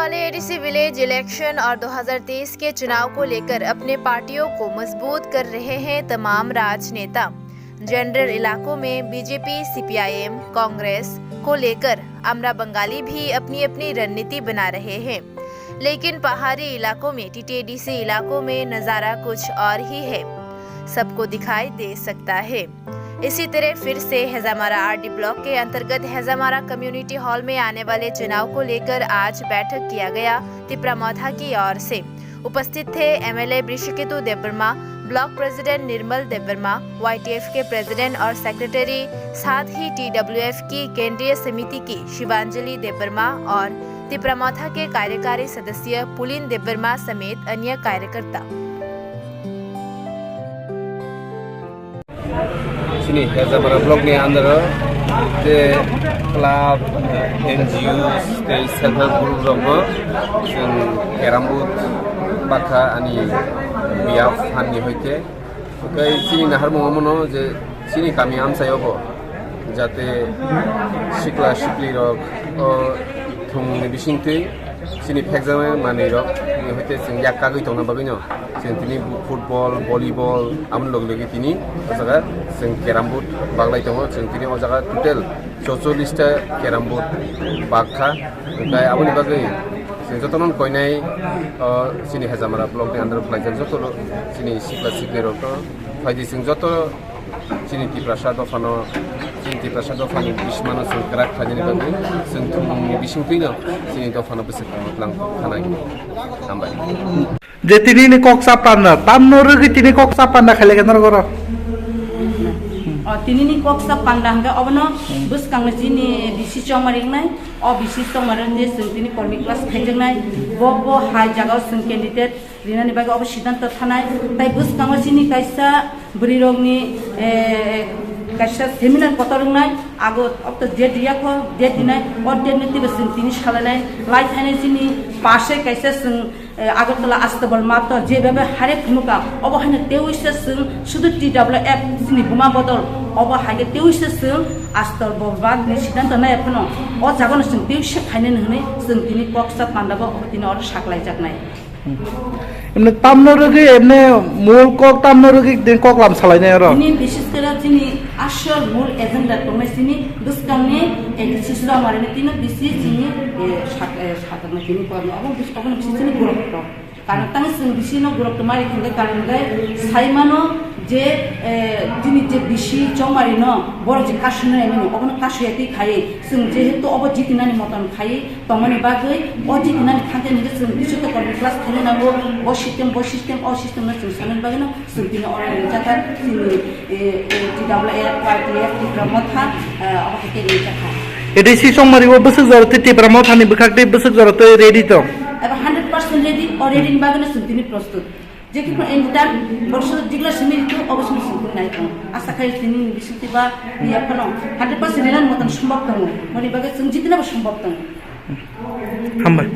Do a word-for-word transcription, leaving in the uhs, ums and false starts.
वाले ADC village election और दो हज़ार तेईस के चुनाव को लेकर अपने पार्टियों को मजबूत कर रहे हैं तमाम राजनेता। जनरल इलाकों में बीजेपी, सीपीआईएम, कांग्रेस को लेकर आमरा बंगाली भी अपनी अपनी रणनीति बना रहे हैं, लेकिन पहाड़ी इलाकों में, टीटीएडीसी इलाकों में नज़ारा कुछ और ही है, सबको दिखाई दे सकता है। इसी तरह फिर से हेजामारा आरडी ब्लॉक के अंतर्गत हेजामारा कम्युनिटी हॉल में आने वाले चुनाव को लेकर आज बैठक किया गया। तिपरा मोथा की ओर से उपस्थित थे एमएलए बृषकेतु देबबर्मा, ब्लॉक प्रेसिडेंट निर्मल देबबर्मा, वाईटीएफ के प्रेसिडेंट और सेक्रेटरी, साथ ही टीडब्ल्यूएफ की केंद्रीय समिति की शिवांजलि देबबर्मा और तिपरा मोथा के कार्यकारी सदस्य पुलिन देबबर्मा समेत अन्य कार्यकर्ता। Chini Hezamara block ni under o je club, N G Os tei self help group rok no chwng carrom board bakha ani biya phan ni hoite. Tei chini naharmung omono je chini kami amchai o bo jate sikla sikli rok o thwngmung ni bisingtwi chini phekjaknai manwi rok ni hoite chwng yak kagwi tongna bagwi no chwng tini football, volleyball, aboni logi logi tini o jaga chwng carrom board baglai tongo. Chwng tini o jaga total chorchollish ta carrom board bakha. Hwnkhe aboni bagwi chwng jotono koinai o chini Hezamara block ni under o khlaijak joto chini sikla sikli rok no phaidi chwng joto chini Tiprasa dophano, chini Tiprasa dophani bismano chwng kwrak khlainani bagwi chwng thwngmungni bisingtwino chini dophano bwswk tongmwtlang khanai. Hambai. Je tini ni kok chapanda, tamno rwgwi tini kok chapanda khailai khe norok oro. O, tini ni kok chapanda hwnkhe obono bwskangni chini bisi chongmari wngnai, o bisi chongmari je chwng tini kormi class khaijaknai, bo, bo hai jagao chwng candidate rinani bagwi obo siddhanto thanai. Tai bwskango chini kaisa bwrwirokni, eh, kaisa seminar kotor wngnai, ago okto date riyakho, date dinai, o date ni twibo chwng tini salainai, lai thainai chini pase kaisa chwng, eh, Agartala Astabal mato jebebe hare phunukha, obo haino tewisa chwng sudu T W F chini buma bodol, obo haikhe tewisa chwng Astabal ni siddhanto nai phano, o jagano chwng tewisa khainani hwnwi chwng tini kok chapanda bo obo tini oro saklaijaknai. Emne tamno rwgwi, emne mul kok tamno rwgwi din kok lam salainai oro. Bini bisis kore chini asol mul agenda tongnai chini bwskangni A D C sura marini tino bisi chini, eh, sak-, eh, sakaknai chini kormo. Obo bis-, obo bisi chini gurokto. Karon tang chini bisi no gurokto mari khende karon gai saimano je, eh, chini je bisi chongmari no borok je kasunai mani obo no kasuya twi khai. Chwng jehetu obo jitinani moton khai tongmani bagwi, o jitinani khangkhe hwnkhe chwng bisoto kormi class khaina nango, bo system, bo system, o system no chwng sanani bagwino chwng tini oro ringjak kha chini, eh, eh, T W F, Y T F, Tipra Motha, eh, obo hai khe ringjak kha. A D C chongmari o bwswk jora tei Tipra Mothani bwkhak tei bwswk jora tei ready tong? Eba hundred percent ready, o ready ni bagwino chwng tini prostut. Jekhe phano anytime borok salo jigla simi rikhu, obo simi simi nai tongo. Asa khai tini ni bisingtwi ba ya phano hundred percent rinani motan sombab tongo. Moni bagwi chwng jitinabo sombab tongo. Hambai.